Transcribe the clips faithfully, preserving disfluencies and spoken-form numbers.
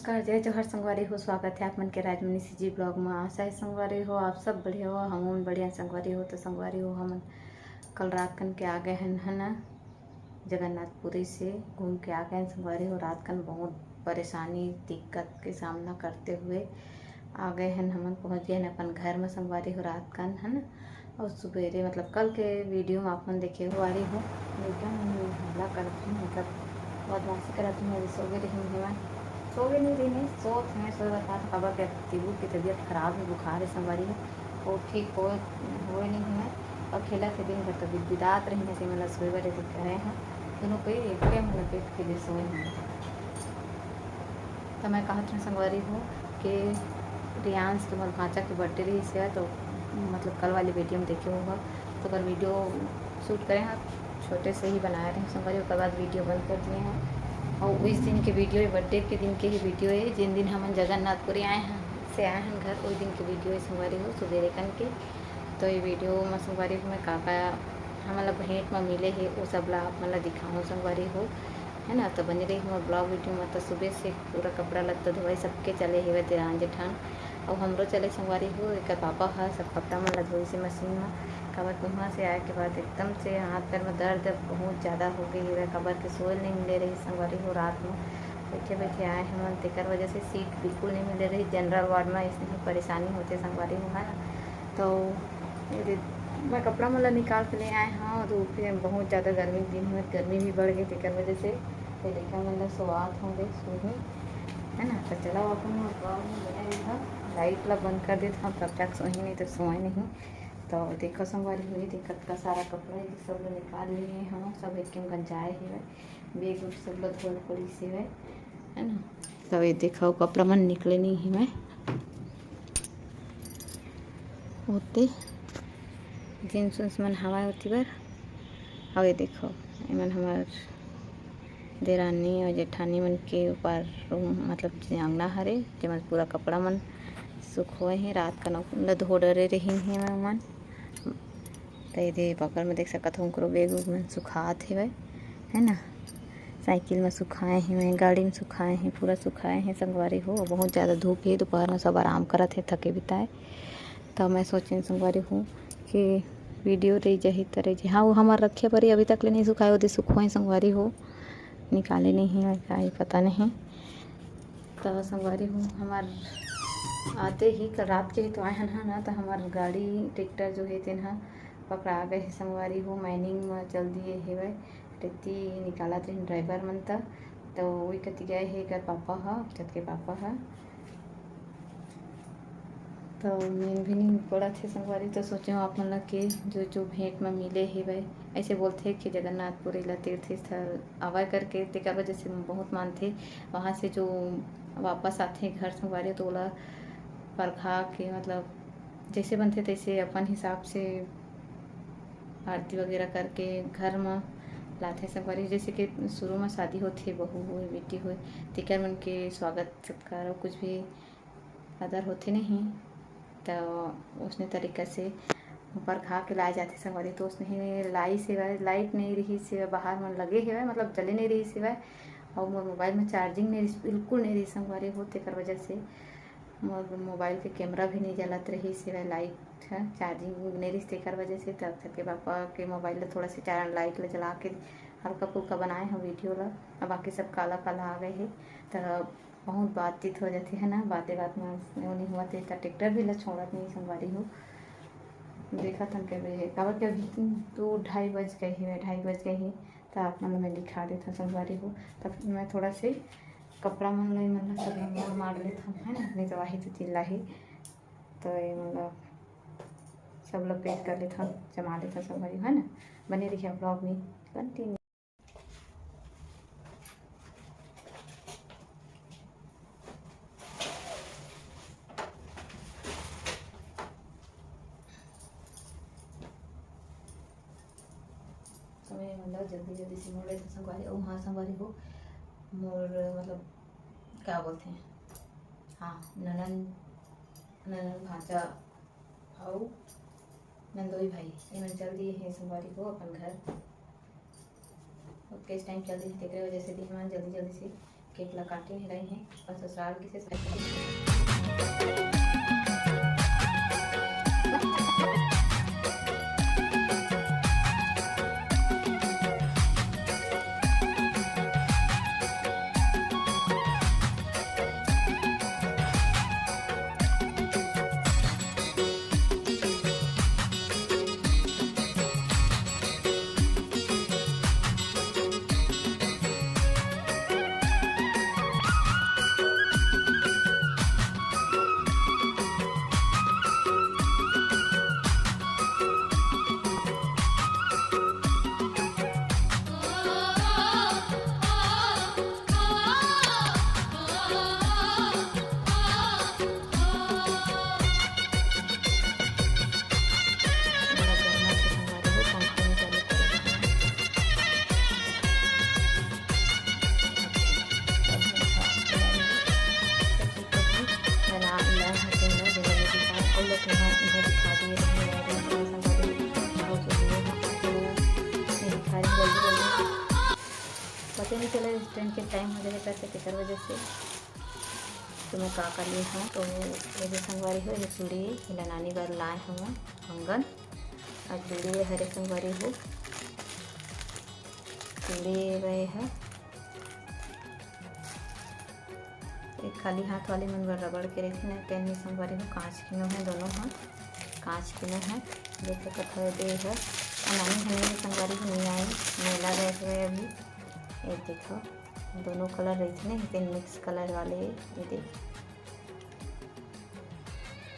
नमस्कार, जय जोहार संगवारी हो, स्वागत है आप मन के राजमनी सीजी ब्लॉग में। आशा है संगवारी हो आप सब बढ़िया हो, हम बढ़िया संगवारी हो। तो संगवारी हो, हमन कल रात कन के आ गए हन, है ना, जगन्नाथपुरी से घूम के आ गए हन संगवारी हो। रात कन बहुत परेशानी दिक्कत के सामना करते हुए आ गए हन, हमन पहुँच गए हन अपन घर में संगवारी हो रात कन, है ना। और सुबेरे मतलब कल के वीडियो में आप मन देखे हुआ रही हो, एकदम हमला करत हूँ, मतलब बदमाशी करत हूँ। अभी सो गए रही हूँ मैं, सो गए नहीं रही, नहीं सो मैं सो बता था, काबर के तिबू की तबीयत खराब है, बुखार है संगवारी हो, वो ठीक हो हुए नहीं है। और खेला के दिन भर तो बिदबिदात रही है, मतलब सोए बरे दिख रहे हैं दोनों कोई एक टाइम लपेट के दे सोए हैं। तो मैं कहत हूँ संगवारी हो कि रियांश के मोर भांचा के बर्थडे रही से, तो मतलब कल वाली वीडियो में देखे होगा, तो अगर वीडियो शूट करें हैं, छोटे से ही बनाए रहे संगवारी, ओकर बाद वीडियो बंद कर दिए हैं। और इस दिन के वीडियो, बर्थडे के दिन के ही वीडियो है, जिन दिन हमन जगन्नाथपुरी आए हैं, से आए हैं घर, उस दिन के वीडियो है संगवारी हो, सुबेरे कन के। तो ये वीडियो में संगवारी हो मैं का का हमन ला भेंट में मिले है, वो सब ला आप मन ला दिखाऊँ संगवारी हो, है ना। तो बने रही हमर ब्लॉग वीडियो में। तो सुबह से पूरा कपड़ा लत्ता धोवाई सबके चले हेवय देरान जेठान, अउ हमरो चले संगवारी हो। एकर पापा ह सब कपड़ा मन ला धोई से मशीन में, काबर कि वहाँ से आए के बाद एकदम से हाथ पैर में दर्द बहुत ज़्यादा हो गई हेवय, काबर के सोए नहीं मिले रही संगवारी हो रात में, बैठे बैठे आए हमन, तेकर वजह से सीट बिल्कुल नहीं मिले रही। जनरल वार्ड में इसने परेशानी होते संगवारी हो, है ना। तो ये दे-, मैं कपड़ा मन ला निकाल के ले आए हव, धूप हे, बहुत ज़्यादा गर्मी के दिन हे, गर्मी भी बढ़ गई, तेकर वजह से ये लइका मन ला सोआत होंगे, सोही, है ना। तो चला, अपन vlog में बने रहा, लाइट ला बंद कर देत हव, तब तक सोही, नहीं तो सोए नहीं। तो देखो संगवारी हो, ये देख, कतका सारा कपड़ा हे, सब ला निकाल लिए हव, सब एक में गंजाए हेवय, बैग उग सब ला धोए पड़ी से हेवय, है ना। तो ये देखो, कपड़ा मन निकले नहीं हे मैं ओते, जींस उन्स मन हवा ओती बर। अउ ये देखो, एमन हमर देरानी अउ जेठानी मन के ऊपर रूम, मतलब जे अंगना हरे, जेमन पूरा कपड़ा मन सुखोए हे। रात कन ओला धो डरे रहिन हे मन। तो ये दे बगल में देख सकत हो, उनकरो बैग उग मन सुखात हेवय, है ना। साइकिल में सुखाए हेवय, गाड़ी में सुखाए हे, पूरा सुखाए हे संगवारी हो। बहुत ज़्यादा धूप हे, दोपहर में सब आराम करत हे, थके बिताए। तो मैं सोचें संगवारी हो कि वीडियो रही जाही त रही जाही। हाँ, वो हमार रखे परी अभी तक ले नहीं सुखाए, ओदे सुखोए संगवारी हो, निकाले नहीं हे, का ही पता नहीं। तो संगवारी हो, हमार आते ही कल रात के ही तो आए हन, है ना, तो हमार गाड़ी ट्रैक्टर जो है तेन ह पकड़ा गए हे संगवारी हो, माइनिंग में चल दिए हेवय, रेती निकालत रहिन ड्राइवर मन त, तो वही कति गए हे एकर पापा ह, अक्षत के पापा ह। तो नींद भी नहीं पड़त हे संगवारी, तो सोचे हूँ आप मन ला के जो जो भेंट में मिले हेवय, ऐसे बोलथे कि जगन्नाथपुरी ला तीर्थ स्थल आवा करके, तेकर वजह से बहुत मानथे। वहाँ से जो वापस आथे घर संगवारी, तो ओला परघा के, मतलब जैसे बनथे तैसे अपन हिसाब से आरती वगैरह करके घर म लाथे संगवारी। जैसे कि शुरू म शादी होथे, बहू होय, बेटी होय, तेकर मन के स्वागत सत्कार अउ कुछ भी आदर होथे नहीं, त उसने तरीका से परघा के लाए जाथे संगवारी। तो उसने लाइस हेवय, लाइट नहीं रहिस हेवय, बाहर मन लगे हेवय, मतलब जले नहीं रहिस हेवय, अउ मोर मोबाइल में चार्जिंग नहीं रहिस, बिल्कुल नहीं रहिस संगवारी हो, तेकर वजह से मोर मोबाइल के कैमरा भी नहीं जलत रहिस हेवय, लाइट ह चार्जिंग नहीं रहिस, तेकर वजह से तब तक के पापा के मोबाइल ला थोड़ा सा चार लाइट ला जला के हल्का फुल्का बनाए हम वीडियो ला। अब बाकी सब काला काला आ गए हे, त बहुत बातचीत हो जाती है ना, बातें बात में वो नहीं हुआ थे, त ट्रैक्टर भी ला छोड़त नहीं संगवारी हो। देखत हन के बे, काबर के अभी दो ढाई बज गए हे, ढाई बज गए हे, त आप मन ला मैं दिखा देत हूँ संगवारी हो। तब मैं थोड़ा से कपड़ा मन ला, मन ला सब मोड़ मार लेत हूँ, है ना, नहीं तो वही तो चिल्ला ही। तो ये मन ला सब ला पैक कर लेत हूँ, जमा लेत हूँ संगवारी हो, है ना। बने रहिए ब्लॉग में, कंटिन्यू। समय मतलब जल्दी जल्दी से मोड़ लेथे संगवारी। अउ हाँ संगवारी हो, मोर मतलब का बोलथे, हाँ, ननन, ननन भांचा अउ नंदोई भाई, एमन चल दिए हे संगवारी हो अपन घर। ओतकेच टाइम चल दिए, तेकरे वजह से दिए हमन जल्दी जल्दी से केक ला काटे नहीं रही है, बस ससुराल के से पता नहीं चला इस ट्रेन के टाइम हो जाए करके, तेकर वजह से। तो मैं का कर ली हूँ, तो ये जो संगवारी हो, ये चूड़ी, ये नानी बर लाए हूँ कंगन, और चूड़ी ये हरे संगवारी हो, चूड़ी ये गए है। एक खाली हाथ वाले मन बर रबड़ के रहिथे ना, तेन ही संगवारी हो, कांच किनो है दोनों ह, कांच किनो है। देख सकत हो, दे है, और नानी घनी भी संगवारी हो नहीं आए, मेला गए हुए अभी। ये देखो, दोनों कलर रहिथे ना, तेन मिक्स कलर वाले, ये देख,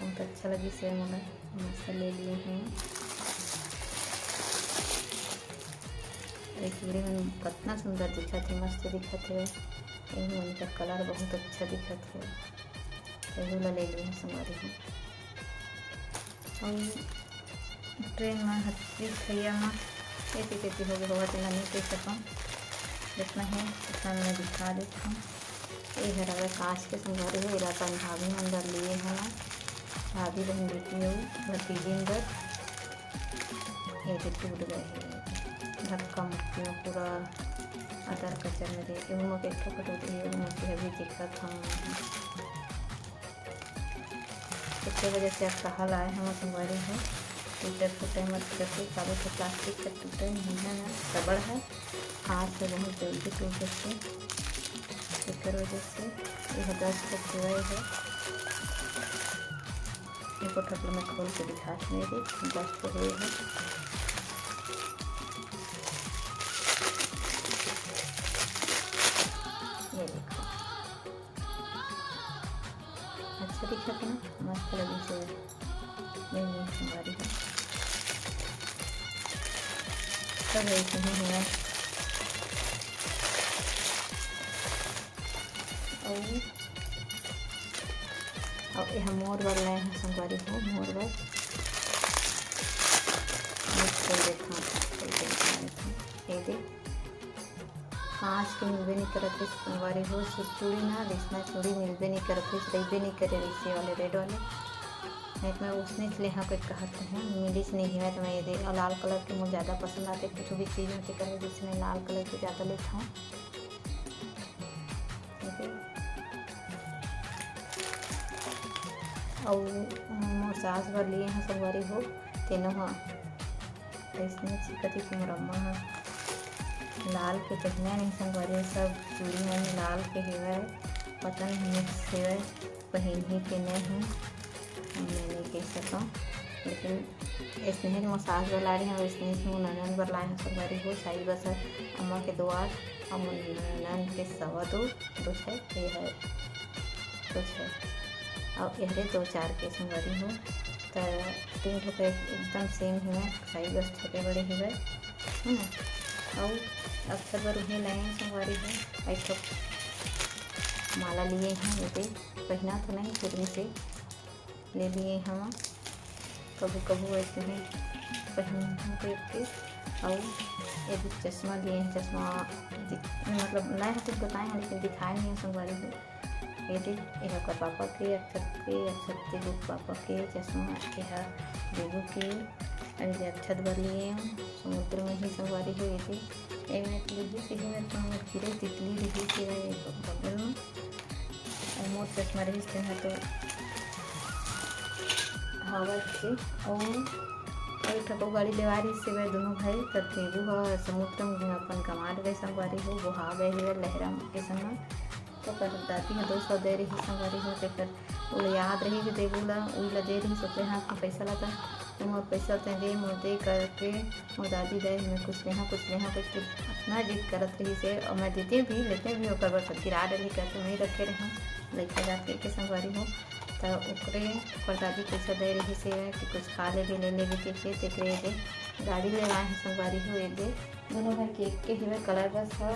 बहुत अच्छा लगिस हे मोला, मस्त ले लिए हूँ। ये चूड़ी मन कतना सुंदर दिखत हे, मस्त दिखत हे। ये मन का कलर बहुत अच्छा दिखत हे, तो एहू ला ले लिए हूँ संगवारी हो। और ट्रेन में हर चीज खइया में एती तेती हो गए होगा, तेला नहीं कह सकूँ। जितना है उतना मैं दिखा देती हूँ। ये हर अगर कांच के संगवारी हो, एला अपन भाभी मन बर लिए हवं, भाभी बहन बेटी हो, भतीजिन बर। ये दे टूट गए हे, धक्का मुक्की में पूरा अदर कचर में दे के, वो मोके एक ठो कटोरी है, वो मोके अभी दिखत हवं। एकर वजह से अब कहा लाए हम संगवारी हो, टूटे फूटे मत करके, काबर के प्लास्टिक के टूटे नहीं है ना, रबड़ है, हाथ से बहुत जल्दी टूट जाथे। एकर वजह से यह दस ठो सेवई है, एको ठक ल मैं खोल के दिखात हूँ, ये देख, दस ठो हुए है। ये देखो, अच्छा दिखत हे ना, मस्त लगिस हे। नहीं, नहीं, हमारी है। सब ऐसे ही है। और, और ये हम मोर बर लाए हैं संगवारी हो, मोर बर। ये खोल देता हूँ, खोल के दिखा देता हूँ। ये देख, कांच के मिलबे नहीं करत हे संगवारी हो, सिर्फ चूड़ी ना, वैसना चूड़ी मिलबे नहीं करत हे, रहिबे नहीं करे वैसे वाले रेड वाले। नहीं तो मैं उसने ले हाँ कोई कहत रहे, मिलिस नहीं है तो मैं ये दे, और लाल कलर के मुझे ज़्यादा पसंद आते, कुछ भी चीज़ में से कहे जिसमें लाल कलर के ज़्यादा लेता हूँ। ठीक है। और मोर सास बर लिए हैं संगवारी हो, तेनो हाँ। अइसने चिकत ही मोर अम्मा ह लाल के पहिना नहीं संगवारी, सब चूड़ी मन लाल के हेवय, पता नहीं मिक्स हेवय, पहिन ही के नहीं हूँ, मैं नहीं कह सकूँ। लेकिन अइसने ही मोर सास बर लाए रहे, अइसने ही मोर ननद बर लाए हैं संगवारी हो, साइज बस है अम्मा के दो आठ, और मोर ननद के सवा दो, दो छः, ये है दो छः, और एहरे दो चार के संगवारी हो। त तीन ठो के एकदम सेम हेवय, साइज बस छोटे बड़े हेवय, है ना। अउ अक्षत बर उही लाइन संगवारी हो, एक ठो माला लिए हैं, ये दे पहिना तो नहीं, फिर भी से ले लिए हम, कभू कभू ऐसे ही पहिन के। अउ ये दे चश्मा लिए हैं, चश्मा दि-, मतलब नया कुछ बताए हैं लेकिन दिखाए नहीं है संगवारी हो। ये दे, ये ओकर पापा के, अक्षत के, अक्षत के बुक पापा के, चश्मा ये हा दीदी के, अउ ये अक्षत बर लिए हूँ, समुद्र में ही संगवारी हो। ये दे, एमे एक लेगिस हे, एमे तो मोर गिरे तितली रहिस हे बगल में, अउ मोर चश्मा रहिस तेन ह तो हवा के, अउ अउ एक ठको गाड़ी लेवा रहिस हे दोनों भाई, तब देबू ह समुद्र में अपन कमा डरे संगवारी हो, बोहा गए हे लहरा के संग। तो ओकर दादी ह दो सौ दे रहिस संगवारी हो, तेकर ओला याद रहिस देबू ला, उही ला दे रहिस, ओकरे हाथ में पैसा ला त, "मोर पैसा तैं दे, मोर दे," करके मोर दादी दे, "मैं कुछ लेहा, कुछ लेहा," करके अतना जिद करत रहिस हे, अउ मैं देते भी, लेते भी, ओकर बर सब गिरा डरही करके मैं रखे रहूँ, लइका जात कहिके संगवारी हो। त ओकरे, ओकर दादी पैसा दे रहिस हे कि कुछ खा लेबे, ले लेबे कहिके, तेकरे दे गाड़ी लेवाए हे संगवारी हो, ये दे दोनों भाई के एक के हेवय colour बस ह,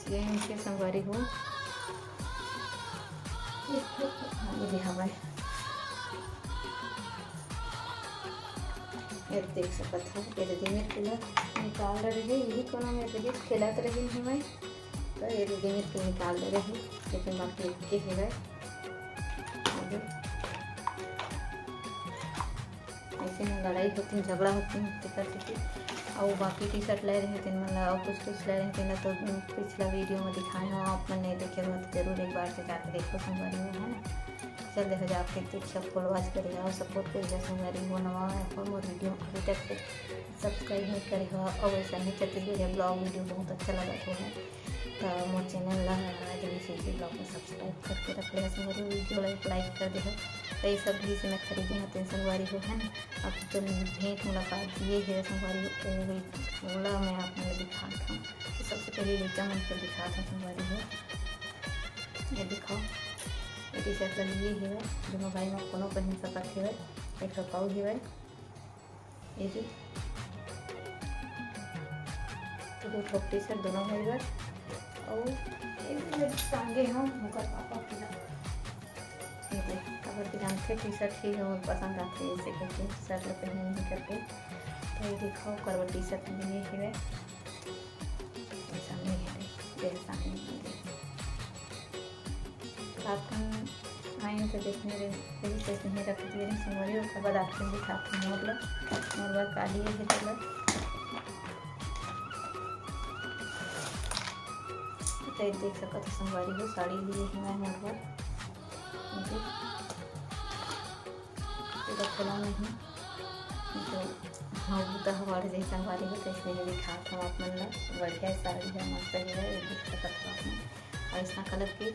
जेन के संगवारी हो। हाँ, ये दे हवय। ये देख सकत हव, ये दे मेर के ला निकाल रहे हे, यही कोना में रहे, खेलत रहिन हवय, तो ये दे मेर के निकाल दे रहे, लेकिन बाकी एक के हेवय। ये दे। अइसे में लड़ाई होतिन, झगड़ा होतिन, तेकर सेती। अउ बाकी T-shirt लाए रहे, तेन मन ला, अउ कुछ कुछ लाए रहे, तेन ला तो पिछला video में दिखाए हव, आप मन नइ देखे हो तो जरूर एक बार से जाके देखो संगवारी हो, है ना। चल देखो जा, आप के देख सब follow करे हो, support करे हो संगवारी हो, नवा हो मोर video अभी तक से subscribe नइ करे हो, अउ वैसे ही छत्तीसगढ़िया vlog video बहुत अच्छा लगत हो है। त मोर channel ला राजनी सिंह vlog में subscribe करके रख ले संगवारी हो, video ला एक like कर दे हो। त ये सब भी से मैं खरीदे हतें संगवारी हो, है ना। अब तो भेंट मुलाकात दिए हे संगवारी हो, ओ भी ओला मैं आप मन ला दिखात हूँ। तो सबसे पहले लइका मन को दिखात हूँ संगवारी हो, ये दिखाओ, ये T-shirt ला लिए हेवय, दोनों भाई में कोनो पहन सकत हेवय, एक ठो पाऊ हेवय, ये दे। तो दो ठो T-shirt दोनों भाई बर। अउ ये भी मेरे संगे हम ओकर पापा के ला। ये दे, काबर के जानथे T-shirt ही हमर पसंद आथे, ऐसे करके T-shirt ला पहने नहीं करके। तो ये देखो, ओकर बर T-shirt लिए हेवय। ये सामने हे रे, ये सामने हे रे। रात कन आइन तो देखने रहे, यही तो इसने रख दिए रहे संगवारी, ओकर बाद आखिर में दिखात हूँ मोर ला, मोर बर का लिए हे तेला। तो ये देख सकत हो संगवारी हो, साड़ी लिए हे मैं मोर बर। ये देख, पूरा खुला नहीं, नहीं तो हाँ, बूता ह बढ़ जाही संगवारी हो, तो इसने दिखात हूँ आप मन ला। बढ़िया साड़ी है, मस्त है, ये देख सकत हो आप मन। अउ इसना colour के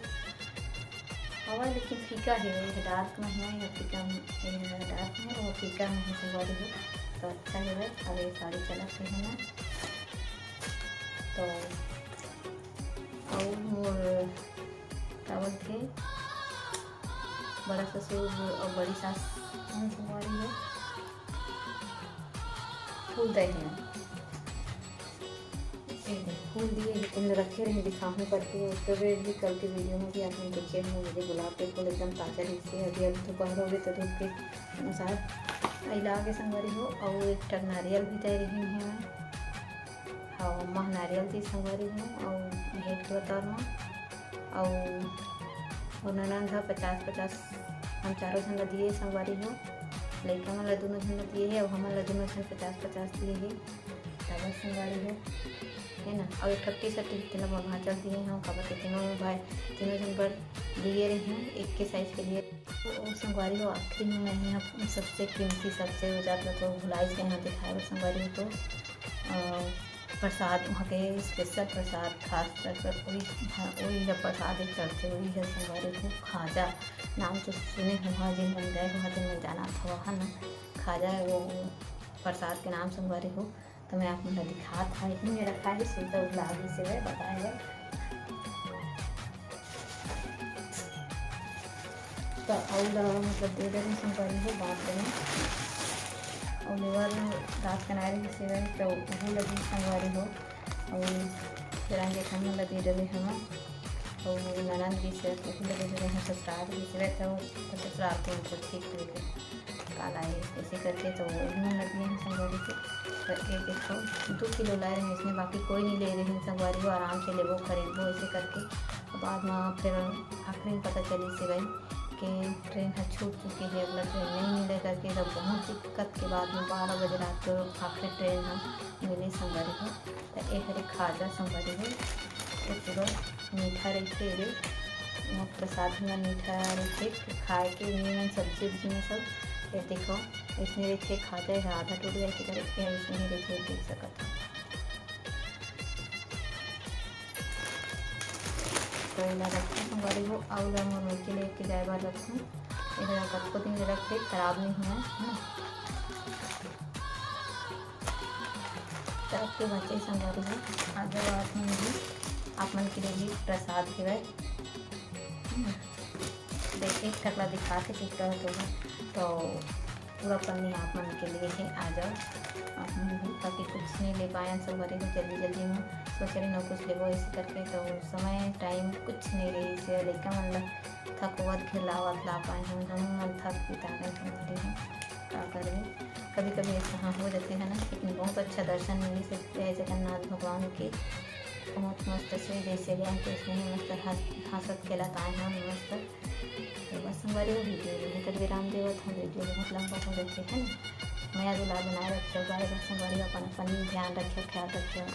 हवा, लेकिन फीका है, ये dark में है या फीका में, ये dark में, वो फीका में है संगवारी हो, तो अच्छा है। अब ये साड़ी चलत है ना, तो अउ मोर का बोलथे, बड़ा ससुर अउ बड़ी सास मन संगवारी हो, फूल दे हे। ए दे, फूल दिए हे, तेन ल रखे रहे, दिखाहूँ करके, ओकर भी कल के video में भी आप मन देखे होंगे, गुलाब के फूल एकदम ताजा रहिसे। अभी, अभी दोपहर हो गए तो धूप के अनुसार अइला आगे संगवारी हो। अउ एक ठन नारियल भी दे रही है मैं। हाँ, मह नारियल दी संगवारी हो, अउ भेंट के तौर म, अउ, अउ ननद ह पचास पचास हम चारों झन ला दिए संगवारी हो, लइका मन ला दूनों झन ला दिए हे, अउ हमन ला दूनों झन पचास पचास दिए हे, त बस संगवारी हो, है ना। अउ एक ठो T-shirt तेला ममा चल दिए हव, काबर के तीनों भाई, तीनों झन बर लिए रहे हव, एक के size के लिए। तो संगवारी हो, आखिरी में मैं यहाँ सबसे कीमती, सबसे ज़्यादा तो भुलाई गए हैं दिखाए बर संगवारी हो, तो अ, प्रसाद वहाँ के special प्रसाद, खास तौर पर वही, हाँ, वही जब प्रसाद एक चढ़ते, वही है संगवारी हो खाजा। नाम तो सुने हुआ, जिन मन गए हुआ, जिन मन जाना था वहाँ ना, खाजा है वो प्रसाद के नाम संगवारी हो। तो मैं आप मन ला दिखात हव, इतनी में रखा है, सुनता उगला आगे से वह बताए बर। त अउ ला मतलब दे डरे संगवारी हो बांट देना। अउ लेवर रात कन आए रहिस हेवय, त ओहू ला दी संगवारी हो। अउ फिर जेठानी ला दे डरे हवं। अउ ननद गिस हेवय, ओहू ला दे डरे हवं। ससुराल गिस हेवय, त ससुराल के मतलब ठीक रहिथे। काला हे, ऐसे करके तो इन्होंने लगी है संगवारी को। तो ये देखो, दो किलो लाए रहे इसमें, बाकी कोई नहीं ले रहे हैं संगवारी को, आराम से लेबो खरीदबो ऐसे करके। तो बाद में फिर आखिरी में पता चली से भाई, के ट्रेन ह छूट चुके हे, अगला ट्रेन नहीं मिले करके, तब बहुत दिक्कत के बाद में बारह बजे रात के आखिरी ट्रेन ह मिले संगवारी हो। त ए हरे खाजा संगवारी हो, ये पूरा मीठा रहिथे रे, वो प्रसाद में मीठा रहिथे, खाए के नीमन सब्जी उब्जी में सब। ये देखो, इसने रहिथे खाजा, ये आधा टूट गए के करे, ये इसने रहिथे, देख सकत हो। तो एला रखहूँ संगवारी हो, अउ ला मोर मइके लेके जाए बर रखहूँ। एला कतको दिन ले रखे, खराब नहीं होय, है ना। त आपके बचे संगवारी हो, आज आप मन भी, आप मन के लिए भी प्रसाद हेवय। हम्म, देख, एक ठक ला दिखा के ठीक रहे तो, तो पूरा पन्नी आप मन के लिए है, आ जाओ आप मन भी, ताकि कुछ नहीं ले पाए संगवारी हो जल्दी जल्दी में, सोचे रहे ना कुछ लेबो ऐसे करके, तो समय टाइम कुछ नहीं रही से लइका मन ला थकवत खिलावत ला पाए हन, हम मन थक बिता गए संगवारी हो, का करबे, कभी कभी ऐसा हाँ हो जाते हैं ना। लेकिन बहुत अच्छा दर्शन मिली से जय जगन्नाथ भगवान के, बहुत मस्त से जैसे गए तो उसमें ही मस्त हंस-, हंसत खेलत आए हैं मस्त। तो बस संगवारी हो वीडियो यहीं तक विराम देवत हूँ, वीडियो बहुत लंबा हो जाते है ना। मया दुलार बनाए रखियो, बाय बाय संगवारी हो, अपन अपन ध्यान रखियो, ख्याल रखियो,